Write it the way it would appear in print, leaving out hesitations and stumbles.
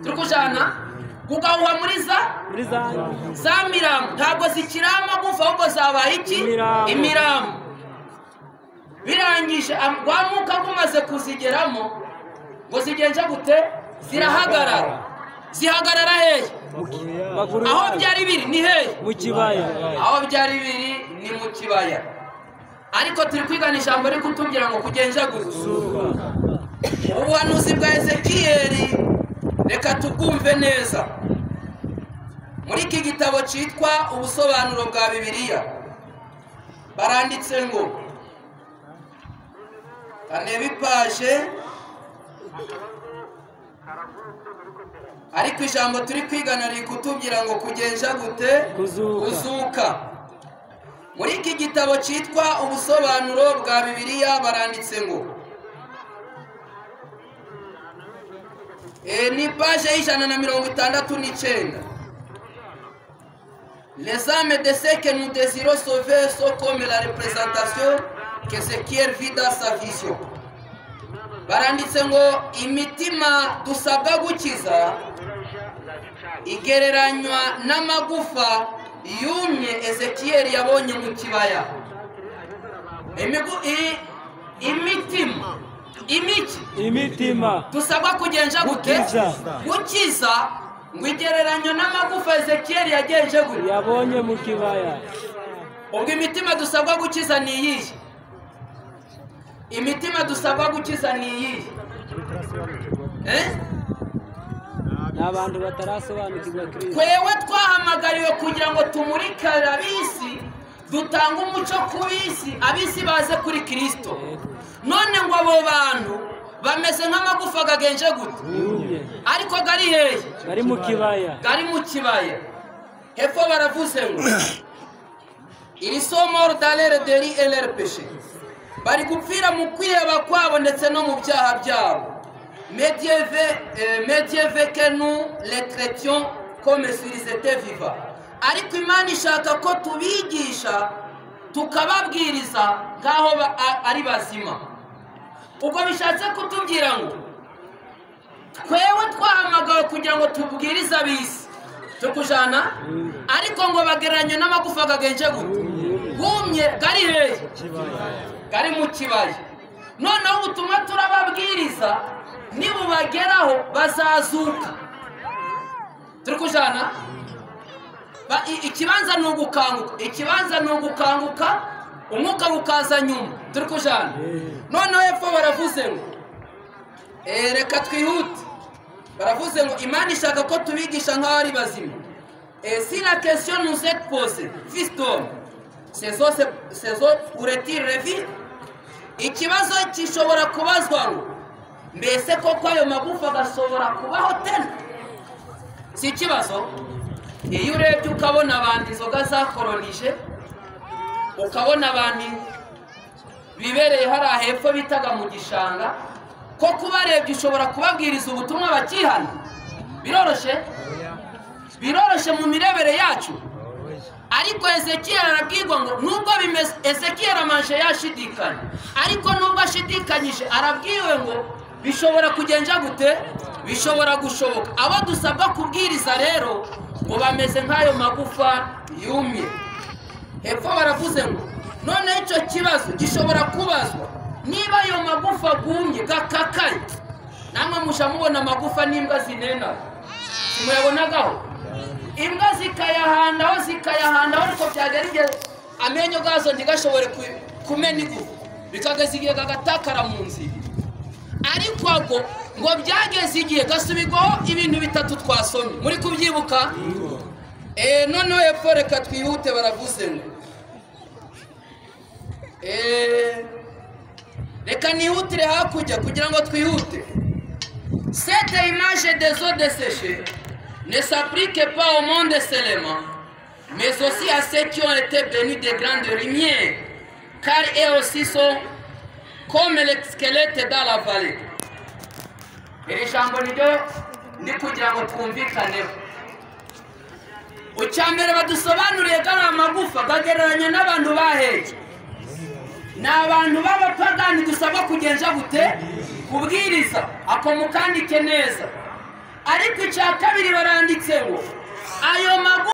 Turi kujana kugahuha muri za mirambo, ntabwo zikiri amagufa ahubwo zabaye iki? Imirambo. Birangije wa mwuka gumaze kuzigeramo ngo zigenje gute? Zirahagarara. Zihagarara hehe? Aho byari biri ni hehe? Mu kibaya. Aho byari biri ni mu kibaya. Ariko turi kwigana ijambo riri kutubwira ngo kugenja guzuka. Ubuhanuzi bwa Ezekiyeli reka tubwumve neza. Muri iki gitabo cyitwa Ubusobanuro bwa Bibiliya baranditse ngo kanebe ipaje, ariko ijambo turi kwigana riri kutubwira ngo kugenja gute? Kuzuka. Muri iki gitabo cyitwa Ubusobanuro bwa Bibiliya baranditse ngo ni paje 169. Les âmes de ceux que nous désirons sauver sont comme la représentation qu'Ézéchiel vit dans sa vision. Baranditse ngo imitima dusabwa gukiza igereranywa n'amagufa yumye Ezekiel yabonye mu kibaya. Imitima imiki dusabwa kugenja gute? Gukiza ngo igereranywa n'amagufa Ezekiel yagenje gute? Yabonye mu kibaya. Ubwo imitima dusabwa gukiza ni iyihe? Imitima dusabwa gukiza ni iyihe? N'abantu batarasobanukirwa Kristo. Twewe twahamagariwe kugira ngo tumurikire ab'isi, dutange umuco ku b'isi, ab'isi baze kuri Kristo. None ngo abo bantu bameze nk'amagufa gagenje gute? Ariko gari hehe? Gari mu kibaya. Gari mu kibaya. Hepfo baravuze ngo ils sont morts dans leur délit et leur péché. Bari gupfira mu kwiheba kwabo ndetse no mu byaha byabo. Mais Dieu veut que nous les traitions comme s'ils étaient vivants. Ariko Imana ishaka ko tubigisha tukababwiriza nk'aho ari bazima. Ubwo bishatse kutubwira ngo twewe twahamagawe kugira ngo tubwirize ab'isi, tukujana, ariko ngo bagereranywe n'amagufa gagenje gute? Gumye. Gari hehe? Gari mu kibaya. Noneho ubutumwa turababwiriza nibubageraho bazazuka. Turi kujana. Ikibanza ni ugukanguka, ikibanza ni ugukanguka, umwuka ukaza nyuma. Turi kujana. Noneho hepfo baravuze ngo reka twihute. Baravuze ngo Imana ishaka ko tubigisha nk'aho ari bazima. Si la question nous est posée, fils d'homme, ces os pourraient-ils revivre? Ikibazo gishobora kubazwa ngo mbese koko ayo magufa gashobora kubaho tena? Si ikibazo. Iyo urebye ukabona abantu inzoga zakoronije, ukabona abantu bibereye hariya hepfo bitaga mu gishanga, ko kubarebye ushobora kubabwiriza ubutumwa bakihana. Biroroshe? Biroroshe mu mirebere yacu. Ariko Ezekiel arabwirwa ngo nubwo bimeze, Ezekiel amanje yashidikanya, ariko nubwo ashidikanyije arabwiwe ngo bishobora kugenja gute? Bishobora gushoboka. Abo dusabwa kubwiriza rero ngo bameze nk'ayo magufa yumye. Hepfo baravuze ngo none icyo kibazo gishobora kubazwa niba ayo magufa gumye gakakaye. Namwe musha mubona amagufa n'imbwa zinena, simuyabonagaho? Imbwa zikayahandaho zikayahandaho, ariko byagera igihe amenyo gazo ntigashobore kumena igufa, bikageza igihe kagatakara mu nzira. Ariko ago ngo byageze igihe gasubirwaho ibintu bitatu twasomye. Muri kubyibuka? Noneho hepfo reka twihute. Baravuze ngo reka nihutire hakurya kugira ngo twihute. Cette image des eaux desséchées ne s'applique pas au monde seulement, mais aussi à ceux qui ont été bénis de grandes lumières, car eux aussi sont comme les squelettes dans la vallée. Iri jambo niryo ni kugira ngo twumvikaneho. Icyambere badusobanuriye ko ari amagufa gagereranya n'abantu baheje. Ni abantu b'abapagani dusabwa kugenja gute? Kubwiriza. Ako mukandike neza. Ariko icya kabiri baranditse ngo ayo mabuye